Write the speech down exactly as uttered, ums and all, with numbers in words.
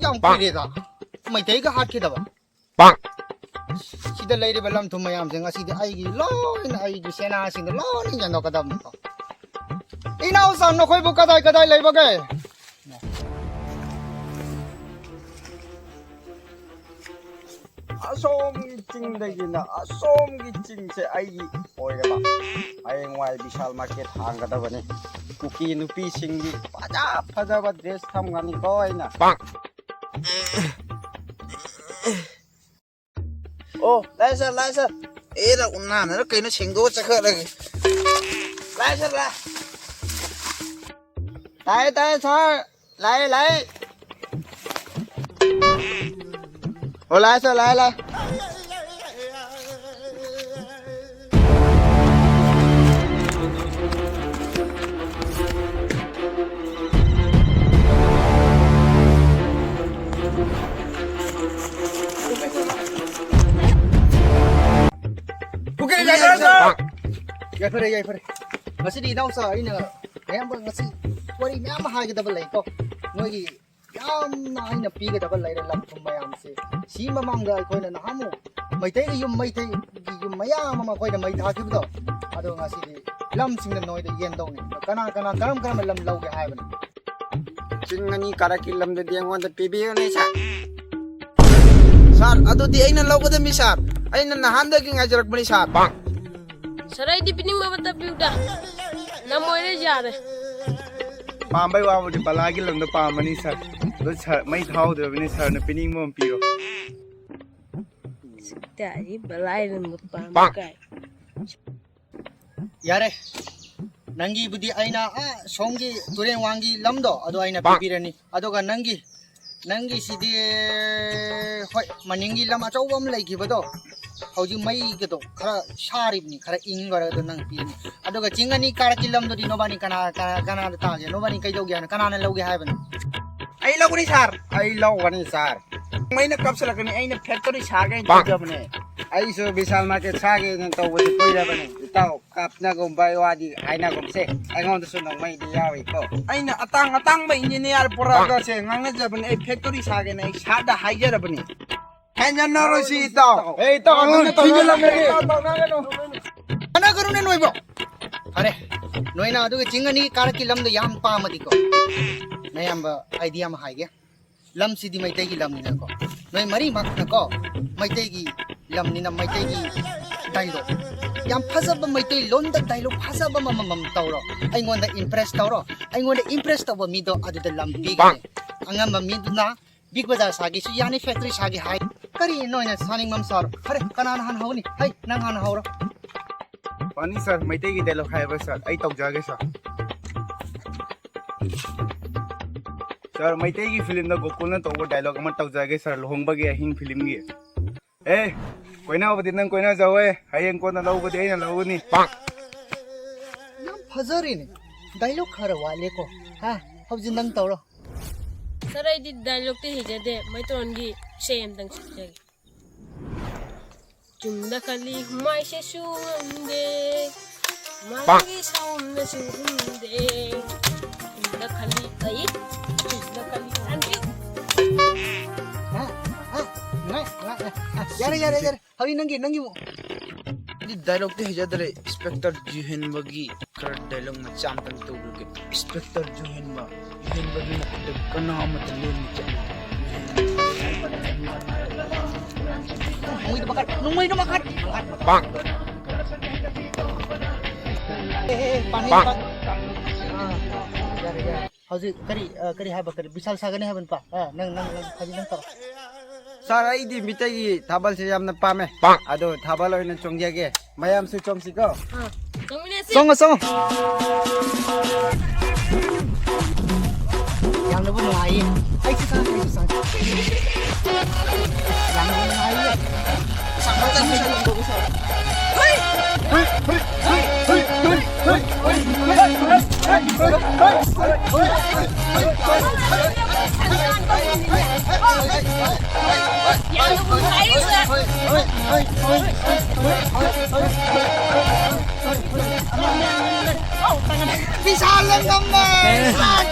ꯌꯥꯝ ꯀꯨꯏꯔꯦꯗ ꯃꯩꯇꯩꯒ ꯍꯥꯠꯈꯤꯗꯕ꯫ ꯁꯤꯗ ꯂꯩꯔꯤꯕ ꯂꯝ ꯊꯨꯝ ꯃꯌꯥꯝꯁꯦ ꯉꯁꯤꯗꯤ ꯑꯩꯒꯤ ꯂꯣꯏꯅ, ꯑꯩꯒꯤ ꯁꯦꯅꯥꯁꯤꯡꯗ ꯂꯣꯏꯅ ꯌꯦꯟꯊꯣꯛꯀꯗꯕꯅꯤꯀꯣ꯫ ꯏꯅꯥꯎꯆꯥ, ꯅꯈꯣꯏꯕꯨ ꯀꯗꯥꯏ ꯀꯗꯥꯏ ꯂꯩꯕꯒꯦ? ꯑꯁꯣꯝꯒꯤ ꯆꯤꯡꯗꯒꯤꯅ ꯑꯁꯣꯝꯒꯤ ꯆꯤꯡꯁꯦ ꯑꯩꯒꯤ ꯑꯣꯏꯔꯕ꯫ ꯍꯌꯦꯡꯋꯥꯏ ꯕꯤꯁꯥꯜ ꯃꯥꯔꯀꯦꯠ ꯍꯥꯡꯒꯗꯕꯅꯤ꯫ ꯀꯨꯀꯤ ꯅꯨꯄꯤꯁꯤꯡꯒꯤ ꯐꯖ ꯐꯖꯕ ꯗ꯭ꯔꯦꯁ ꯊꯝꯒꯅꯤꯀꯣ ꯑꯩꯅ꯫ ꯑꯣ, ꯂꯥꯛꯑꯦ ꯁꯥꯔ, ꯂꯥꯛꯑꯦ ꯁꯥꯔ꯫ ꯑꯦꯔ, ꯎꯅꯥꯅꯔ ꯀꯩꯅꯣ ꯁꯦꯡꯗꯣꯛꯑ ꯆꯠꯈ꯭ꯔꯒꯦ꯫ ꯂꯥꯛꯑꯦ ꯁꯥꯔ, ꯂꯥꯛꯑꯦ꯫ ꯇꯥꯏꯌꯦ, ꯇꯥꯏꯌꯦ ꯁꯥꯔ꯫ ꯂꯥꯛꯑꯦ, ꯂꯥꯛꯑꯦ꯫ ꯑꯣ, ꯂꯥꯛꯑꯦ ꯁꯥꯔ, ꯂꯥꯛꯑꯦ, ꯂꯥꯛꯑꯦ꯫ ꯌꯥꯏꯐꯔꯦ, ꯌꯥꯏꯐꯔꯦ꯫ ꯉꯁꯤꯗꯤ ꯏꯅꯥꯎꯆꯥ ꯑꯩꯅ ꯑꯌꯥꯝꯕ ꯉꯁꯤ ꯋꯥꯔꯤ ꯃꯌꯥꯝ ꯑꯃ ꯍꯥꯏꯒꯗꯕ ꯂꯩꯀꯣ꯫ ꯅꯣꯏꯒꯤ ꯌꯥꯝꯅ ꯑꯩꯅ ꯄꯤꯒꯗꯕ ꯂꯩꯔꯦ, ꯂꯝ ꯊꯨꯝ ꯃꯌꯥꯝꯁꯦ꯫ ꯁꯤ ꯃꯃꯥꯡꯗ ꯑꯩꯈꯣꯏꯅ ꯅꯍꯥꯟꯃꯨꯛ ꯃꯩꯇꯩꯒꯤ ꯌꯨꯝ, ꯃꯩꯇꯩꯒꯤ ꯌꯨꯝ ꯃꯌꯥꯝ ꯑꯃ ꯑꯩꯈꯣꯏꯅ ꯃꯩ ꯊꯥꯈꯤꯕꯗꯣ, ꯑꯗꯣ ꯉꯁꯤꯗꯤ ꯂꯝꯁꯤꯡꯗ ꯅꯣꯏꯗ ꯌꯦꯟꯗꯧꯅꯤ꯫ ꯑꯗꯣ ꯀꯅꯥ ꯀꯅꯥ ꯀꯔꯝ ꯀꯔꯝꯕ ꯂꯝ ꯂꯧꯒꯦ ꯍꯥꯏꯕꯅꯣ? ꯆꯤꯡ ꯑꯅꯤ ꯀꯥꯔꯛꯀꯤ ꯂꯝꯗꯗꯤ ꯑꯩꯉꯣꯟꯗ ꯄꯤꯕꯤꯌꯨꯅꯦ ꯁꯥꯔ꯫ ꯁꯥꯔ, ꯑꯗꯨꯗꯤ ꯑꯩꯅ ꯂꯧꯒꯗꯕꯅꯤ ꯁꯥꯔ꯫ ꯑꯩꯅ ꯅꯍꯥꯟꯗꯒꯤ ꯉꯥꯏꯖꯔꯛꯄꯅꯤ ꯁꯥꯔ꯫ ꯁꯥꯔ, ꯑꯩꯗꯤ ꯄꯤꯅꯤꯡꯕ ꯑꯃꯠꯇ ꯄꯤꯌꯨꯗ꯫ ꯉꯝꯃꯣꯏꯔꯦ, ꯌꯥꯔꯦ꯫ ꯄꯥꯝꯕꯩ ꯋꯥꯕꯨꯗꯤ ꯕꯂꯥꯒꯤ ꯂꯝꯗꯣ ꯄꯥꯝꯕꯅꯤ ꯁꯥꯔ꯫ ꯑꯗꯣ ꯁꯥꯔ, ꯃꯩ ꯊꯥꯍꯧꯗ꯭ꯔꯕꯅꯤ, ꯁꯥꯔꯅ ꯄꯤꯅꯤꯡꯕ ꯑꯃ ꯄꯤꯔꯣ꯫ ꯁꯤꯗꯤ ꯕꯂꯥꯒꯤ ꯂꯝꯗꯣ ꯄꯥꯝꯕ ꯀꯥꯏ꯫ ꯌꯥꯔꯦ, ꯅꯪꯒꯤꯕꯨꯗꯤ ꯑꯩꯅ, ꯑꯥ, ꯁꯣꯝꯒꯤ ꯇꯨꯔꯦꯟ ꯋꯥꯡꯒꯤ ꯂꯝꯗꯣ ꯑꯗꯣ ꯑꯩꯅ ꯄꯤꯕꯤꯔꯅꯤ꯫ ꯑꯗꯨꯒ ꯅꯪꯒꯤ, ꯅꯪꯒꯤꯁꯤꯗꯤ, ꯍꯣꯏ, ꯃꯅꯤꯡꯒꯤ ꯂꯝ ꯑꯆꯧꯕ ꯑꯃ ꯂꯩꯈꯤꯕꯗꯣ, ꯍꯧꯖꯤꯛ ꯃꯩꯒꯗꯣ ꯈꯔ ꯁꯥꯔꯤꯕꯅꯤ, ꯈꯔ ꯏꯪꯈ꯭ꯔꯒ ꯑꯗꯣ ꯅꯪ ꯄꯤꯔꯅꯤ꯫ ꯑꯗꯨꯒ ꯆꯤꯡ ꯑꯅꯤ ꯀꯥꯔꯛꯀꯤ ꯂꯝꯗꯨꯗꯤ ꯅꯣꯕꯥꯅꯤ ꯀꯅꯥ, ꯀꯅꯥ, ꯀꯅꯥꯗ ꯇꯥꯒꯦ? ꯅꯣꯕꯥꯅꯤ ꯀꯩꯗꯧꯒꯦ ꯍꯥꯏꯅꯣ? ꯀꯅꯥꯅ ꯂꯧꯒꯦ ꯍꯥꯏꯕꯅꯣ? ꯑꯩ ꯂꯧꯒꯅꯤ ꯁꯥꯔ, ꯑꯩ ꯂꯧꯒꯅꯤ ꯁꯥꯔ꯫ ꯃꯩꯅ ꯀꯥꯞꯁꯤꯜꯂꯛꯀꯅꯤ, ꯑꯩꯅ ꯐꯦꯛꯇꯔꯤ ꯁꯥꯒꯦ ꯍꯥꯏꯅ ꯇꯧꯖꯕꯅꯦ꯫ ꯑꯩꯁꯨ ꯕꯤꯁꯥꯜ ꯃꯥꯔꯀꯦꯠ ꯁꯥꯒꯦꯅ ꯇꯧꯕꯁꯦ ꯀꯨꯏꯔꯕꯅꯤ꯫ ꯏꯇꯥꯎ, ꯀꯥꯞꯅꯒꯨꯝꯕ ꯋꯥꯗꯤ ꯍꯥꯏꯅꯒꯨꯝꯁꯦ꯫ ꯑꯩꯉꯣꯟꯗꯁꯨ ꯅꯣꯡꯃꯩꯗꯤ ꯌꯥꯎꯏꯀꯣ꯫ ꯑꯩꯅ ꯑꯇꯥꯡ ꯑꯇꯥꯡꯕ ꯏꯟꯖꯤꯅꯤꯌꯥꯔ ꯄꯨꯔꯛꯑꯒꯁꯦ ꯉꯥꯡꯅꯖꯕꯅꯤ꯫ ꯑꯩ ꯐꯦꯛꯇꯣꯔꯤ ꯁꯥꯒꯦꯅ ꯑꯩ ꯁꯥꯔꯗ ꯍꯥꯏꯖꯔꯕꯅꯤ꯫ ꯍꯦꯟꯖꯟꯅꯔꯣꯏꯁꯤ ꯏꯇꯥꯎ꯫ ꯑꯦ, ꯏꯇꯥꯎ, ꯑꯗꯨꯝ ꯇꯧꯅꯒꯅꯨ꯫ ꯇꯧꯅꯒꯅꯨ꯫ ꯇꯧꯅꯒꯅꯨ꯫ ꯀꯥꯟꯅꯒꯅꯨꯅꯦ ꯅꯣꯏꯕꯣ꯫ ꯐꯔꯦ, ꯅꯣꯏꯅ ꯑꯗꯨꯒ ꯆꯤꯡ ꯑꯅꯤ ꯀꯥꯔꯛꯀꯤ ꯂꯝꯗꯣ ꯌꯥꯝ ꯄꯥꯝꯃꯗꯤꯀꯣ, ꯅꯌꯥꯝꯕ ꯑꯥꯏꯗꯤꯌꯥ ꯑꯃ ꯍꯥꯏꯒꯦ꯫ ꯂꯝꯁꯤꯗꯤ ꯃꯩꯇꯩꯒꯤ ꯂꯝꯅꯤꯅꯀꯣ, ꯅꯣꯏ ꯃꯔꯤꯃꯛꯅꯀꯣ ꯃꯩꯇꯩꯒꯤ ꯂꯝꯅꯤꯅ ꯃꯩꯇꯩꯒꯤ ꯗꯥꯏꯂꯣꯛ, ꯌꯥꯝ ꯐꯖꯕ ꯃꯩꯇꯩꯂꯣꯟꯗ ꯗꯥꯏꯂꯣꯛ ꯐꯖꯕ ꯑꯃꯃꯝ ꯇꯧꯔꯣ꯫ ꯑꯩꯉꯣꯟꯗ ꯏꯝꯄ꯭ꯔꯦꯁ ꯇꯧꯔꯣ꯫ ꯑꯩꯉꯣꯟꯗ ꯏꯝꯄ꯭ꯔꯦꯁ ꯇꯧꯕ ꯃꯤꯗꯣ ꯑꯗꯨꯗ ꯂꯝ ꯄꯤꯒꯅꯤ꯫ ꯑꯉꯝꯕ ꯃꯤꯗꯨꯅ ꯕꯤꯛ ꯕꯖꯥꯔ ꯁꯥꯒꯦꯁꯨ ꯌꯥꯅꯤ, ꯐꯦꯛꯇꯔꯤ ꯁꯥꯒꯦ ꯍꯥꯏ꯫ ꯀꯔꯤ ꯅꯣꯏꯅ ꯁꯥꯅꯤꯡꯕ ꯑꯃ ꯁꯥꯔꯣ꯫ ꯐꯔꯦ, ꯀꯅꯥꯅ ꯍꯥꯟꯅ ꯍꯧꯅꯤ? ꯍꯩ, ꯅꯪ ꯍꯥꯟꯅ ꯍꯧꯔꯣ꯫ ꯐꯅꯤ ꯁꯥꯔ, ꯃꯩꯇꯩꯒꯤ ꯗꯥꯏꯂꯣꯛ ꯍꯥꯏꯕ ꯁꯥꯔ, ꯑꯩ ꯇꯧꯖꯒꯦ ꯁꯥꯔ꯫ ꯁꯥꯔ, ꯃꯩꯇꯩꯒꯤ ꯐꯤꯂꯝꯗ ꯒꯣꯀꯨꯜꯅ ꯇꯧꯕ ꯗꯥꯏꯂꯣꯛ ꯑꯃ ꯇꯧꯖꯒꯦ ꯁꯥꯔ, ꯂꯨꯍꯣꯡꯕꯒꯤ ꯑꯍꯤꯡ ꯐꯤꯂꯝꯒꯤ꯫ ꯑꯦ, ꯀꯣꯏꯅꯕꯗꯤ ꯅꯪ ꯀꯣꯏꯅꯖꯧꯋꯦ, ꯍꯌꯦꯡ ꯀꯣꯟꯅ ꯂꯧꯕꯗꯤ ꯑꯩꯅ ꯂꯧꯒꯅꯤ꯫ ꯌꯥꯝ ꯐꯖꯔꯤꯅꯦ꯫ ꯗꯥꯏꯂꯣꯛ ꯈꯔ ꯋꯥꯠꯂꯦꯀꯣ꯫ ꯍꯥ, ꯍꯧꯖꯤꯛ ꯅꯪ ꯇꯧꯔꯣ꯫ ꯁꯥꯔ, ꯑꯩꯗꯤ ꯗꯥꯏꯂꯣꯛꯇꯤ ꯍꯩꯖꯗꯦ, ꯃꯩꯇꯩꯂꯣꯟꯒꯤ ꯏꯁꯩ ꯑꯝꯇꯪ ꯁꯛꯆꯒꯦ꯫ ꯆꯨꯝꯅ ꯈꯜꯂꯤ ꯍꯨꯃꯥꯏꯁꯦꯁꯨ ꯉꯝꯗꯦ, ꯃꯥꯒꯤ ꯁꯥꯎꯝꯅꯁꯨ ꯍꯨꯝꯗꯦ꯫ ꯆꯨꯝꯅ ꯈꯜꯂꯤ ꯑꯩ, ꯆꯨꯝꯅ ꯈꯜꯂꯤ ꯑꯟꯖꯨ꯫ ꯍꯥ? ꯍꯥ? ꯉꯥꯏ, ꯉꯥꯏ, ꯉꯥꯏ꯫ ꯌꯥꯔꯦ, ꯌꯥꯔꯦ, ꯌꯥꯔꯦ꯫ ꯍꯧꯖꯤꯛ ꯅꯪꯒꯤ, ꯅꯪꯒꯤ ꯑꯃꯨꯛ꯫ ꯑꯩꯗꯤ ꯗꯥꯏꯂꯣꯛꯇꯤ ꯍꯩꯖꯗ꯭ꯔꯦ, ꯏꯟꯁꯄꯦꯛꯇꯔ ꯖꯨꯍꯦꯟꯕꯒꯤ ꯈꯔ ꯗꯥꯏꯂꯣꯛ ꯃꯆꯥ ꯑꯝꯇꯪ ꯇꯧꯔꯨꯒꯦ꯫ ꯏꯟꯁꯄꯦꯛꯇꯔ ꯖꯨꯍꯦꯟꯕ, ꯖꯨꯍꯦꯟꯕꯒꯤ ꯃꯈꯨꯠꯇ ꯀꯅꯥ ꯑꯃꯠꯇ ꯂꯦꯝꯅ ꯆꯠꯂꯣꯏ꯫ ꯅꯣꯡꯃꯩꯗꯣ ꯃꯈꯥ, ꯅꯣꯡꯃꯩꯗꯣ ꯃꯈꯥ꯫ ꯑꯦ, ꯑꯦ, ꯑꯦ, ꯄꯥꯅꯤ, ꯄꯥꯅꯤ꯫ ꯑꯥ, ꯌꯥꯔꯦ, ꯌꯥꯔꯦ꯫ ꯍꯧꯖꯤꯛ ꯀꯔꯤ, ꯑ, ꯀꯔꯤ ꯍꯥꯏꯕ, ꯀꯔꯤ ꯕꯤꯁꯥꯜ ꯁꯥꯒꯅꯤ ꯍꯥꯏꯕ ꯅꯨꯄꯥ? ꯑ, ꯅꯪ, ꯅꯪ, ꯅꯪ, ꯍꯧꯖꯤꯛ ꯅꯪ ꯇꯧꯔꯣ꯫ ꯁꯥꯔ, ꯑꯩꯗꯤ ꯃꯤꯇꯩꯒꯤ ꯊꯥꯕꯜꯁꯦ ꯌꯥꯝꯅ ꯄꯥꯝꯃꯦ꯫ ꯑꯗꯣ ꯊꯥꯕꯜ ꯑꯣꯏꯅ ꯆꯣꯡꯖꯒꯦ꯫ ꯃꯌꯥꯝꯁꯨ ꯆꯣꯡꯁꯤꯀꯣ꯫ ꯑ, ꯆꯣꯡꯃꯤꯟꯅꯁꯤ꯫ ꯆꯣꯡꯉꯣ, ꯆꯣꯡꯉꯣ꯫ ꯌꯥꯝꯅꯕꯨ ꯅꯨꯡꯉꯥꯏꯌꯦ꯫ ꯑꯩꯁꯨ ꯆꯪꯉꯛꯀꯦ, ꯑꯩꯁꯨ ꯆꯪꯉꯛꯀꯦ꯫ ꯌꯥꯝꯅꯕꯨ ꯅꯨꯡꯉꯥꯏꯌꯦ꯫ ꯕꯤꯁꯥꯜꯅ ꯉꯝꯃꯦ! ꯁꯥꯠ